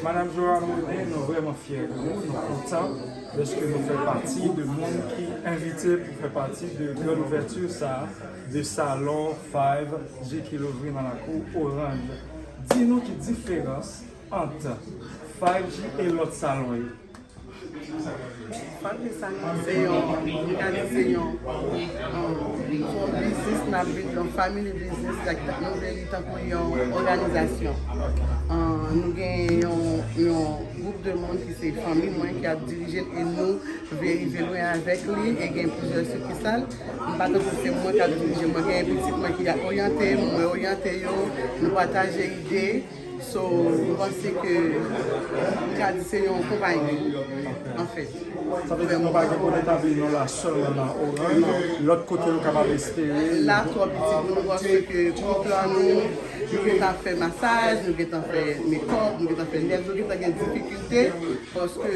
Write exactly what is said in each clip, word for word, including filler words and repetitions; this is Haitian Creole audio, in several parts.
Madam Joanne Rodin, nou vrèman fyè de ou, nou kontan dèske nou fè pati de moun ki envite pou fè pati de gran ouvèti sa a de salon Five G ki louvri nan lakou Oranj. Di nou ki diferans ant Five G e lòt salon yo. Five G Salon se yon, m ka di se yon, um, se yon biznis n ap viv, yon family business, like, nou vle li tankou yon òganizasyon. Um, nou gen yon, yon gwoup de moun ki se fanmi mwen ki ap dirije l e nou vle rive lwen avèk li e gen plizyè sikisal. M pa tankou se mwen k ap dirije, mwen gen pitit mwen ki ap oryante, mwen oryante yo, nou pataje ide. So, m panse ke m ka di se yon konpayi, anfèt. Sa vle di nou pa gen pou n etabli nou la sèlman nan Oranj, lòt kote nou kapab espere. La twò piti pou nou paske gwoup la nou, nou gentan fè masaj, nou gentan fè makeup, nou gentan fè nails, nou gentan gen difikilte paske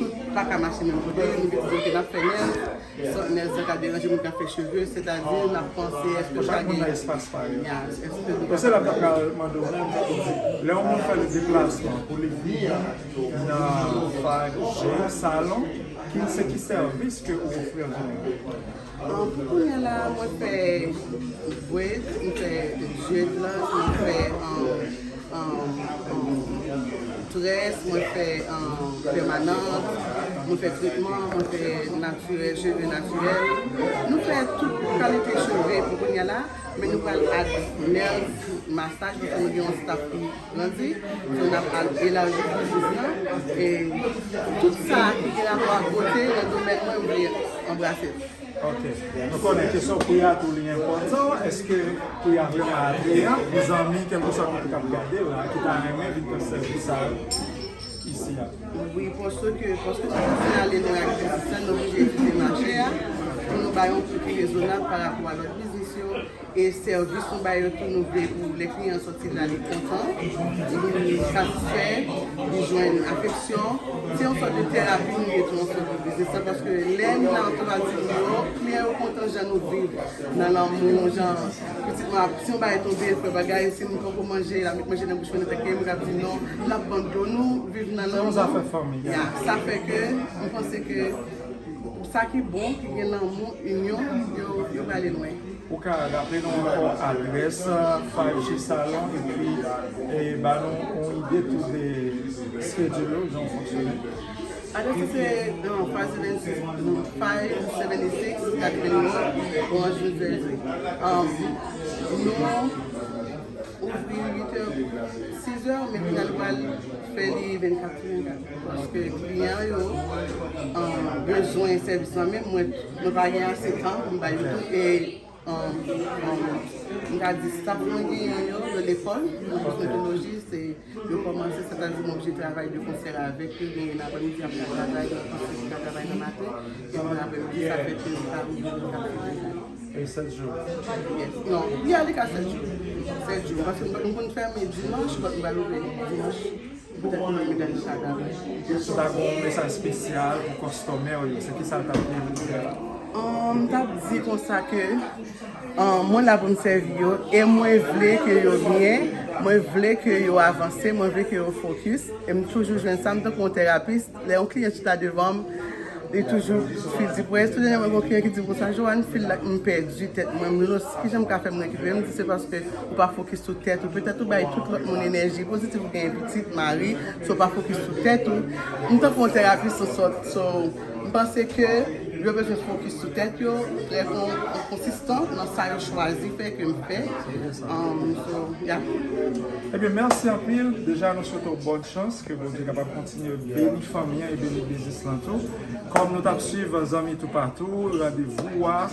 tout pa ka mache menm kote, nou gentan fè nails. Sa, nails sa ka deranje moun k ap fè cheve, sètadi n ap panse èske nou ka gen espas parèy. Ya, èske nou ka. Paske la m ta pral mande w menm, sa vle di, lè yon moun fè le deplasman pou li vini nan Five G Salon, ki se ki sèvis ke ou ofri an jeneral? Ah, pou kounye a la, mwen fè braids, mwen fè dreadlocks, mwen fè, um, um, um, très, mwen fè, um, pèmanant, mwen fè tretman, mwen fè natirèl, cheve natirèl. Nou fè tout kalite cheve pou kounye a la, men nou pral add nails, masaj, paske nou gen yon staff ki grandi, nou ap al elaji biznis lan. E tout sa ki gen rapò ak bote nan domèn mwen, m vle anbrase l. Ok. Nou konnen kesyon pri a tou li enpòtan. Èske pri a vrèman atrayan pou zanmi, kèlkeswa kote k ap gade la, ki ta renmen vin pran sèvis sa yo isi a? Wi, paske, paske nou bezwen ale lwen ak biznis la, nou oblije evite mache a pou nou bay yon pri ki rezonab pa rapò a lòt biznis yo. E sèvis nou bay yo tou, nou vle pou lè kliyan sòti la, li kontan, li satisfè, li jwenn afeksyon. Se yon sòt de terapi nou ye tou ansanm pou biznis la, paske lè n la antouraji nou yo, kliyan yo kontan jan nou viv nan lanmou, jan pitit mwen ap, si yon bagay tonbe, fè bagay, si m poko manje, l ap met manje nan bouch mwen, nan tèt li, m ap di non, l ap ban m dlo, nou viv nan lanmou. Se yon zafè fanmi. Ya, sa fè ke m panse ke sa ki bon, ki gen lanmou, inyon, yo, yo prale lwen. Ou ka raple nou ankò adrès, uh, Five G Salon, epi, e, ba nou yon ide tou de schedule yo, jan w fonksyone? Adrès la se, non, five seven six, non, five seventy-six Catherine Road, Orange, New Jersey. Um, nou ouvri uit è, sis è, men kounye a nou pral fè li vennkat sou vennkat. Paske kliyan yo, um, bezwen sèvis lan, men mwen, mwen pa gen ase tan pou m ba yo tout. E Um, um, m ka di staff mwen genyen yo, yo lekòl nan kosmetoloji, se yo kòmanse, sètadi m oblije travay de konsè avèk yo, genyen nan aprèmidi y ap ka travay, gen konsè ki ka travay nan maten, epi nan aprèmidi, sa fè ke m ka rive nan kafeterya. E sèt jou? Yes. Non, ya, li ka sèt jou. Sèt jou. Paske m, m konn fèmen dimanch, but m pral ouvè dimanch. Poutèt mwen, medam sa ta vle. Si w ta gen yon mesaj espesyal pou kòstòmè w yo, se kisa l t ap vle di a? Ahn, m t ap di konsa ke, ahn, mwen la pou m sèvi yo, e mwen vle ke yo byen, mwen vle ke yo avanse, mwen vle ke yo fokis, e m toujou jwenn sa, m tankou yon terapis, lè yon kliyan chita devan m, li toujou fil di près. Tou dènyèman, gon kliyan ki di m konsa, "Joanne, fil la, m pèdi tèt mwen, m lòs, kijan m ka fè m rekipere?" M di, "Se paske ou pa fokis sou tèt ou. Petèt ou bay tout lòt moun enèji pozitif, ou gen pitit, mari, so ou pa fokis sou tèt ou." M tankou yon terapis, yon sòt, so, m panse ke yo bezwen fokis sou tèt yo, trè kon-, konsistan nan sa yo chwazi fè ke m fè. Um, so, yeah. Ebyen, mèsi anpil. Deja, nou swete w bòn chans, ke Bondye kapab kontinye beni fanmi an e beni biznis lan tou. Kòm nou t ap swiv zanmi toupatou, randevou a,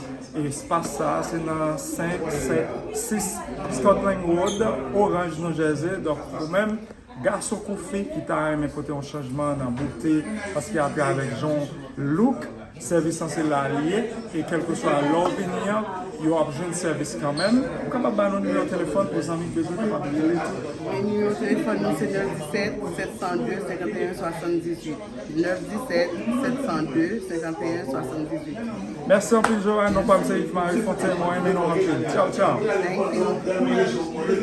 espas sa a, se nan senk sèt sis Scotland Road, Orange, New Jersey. Donk, ou menm, gason kou fi ki ta renmen pote yon chanjman nan bote, paske atravè jan w look, sèvis lan se la li ye, e kèlkeswa lè w vini an, yo ap jwenn sèvis kanmenm. Ou kapab ba nou nimewo telefòn pou zanmi k bezwen kapab rele tou. E nimewo telefòn nou se nèf disèt, sèt san de, senkanteyen swasanndizuit. Nèf disèt, sèt san de, senkanteyen swasanndizuit. Mèsi anpil, Joanne. Non pa m se Yves Marie Fontaine. Mwen renmen nou anpil. Tchaw, tchaw. Thank you.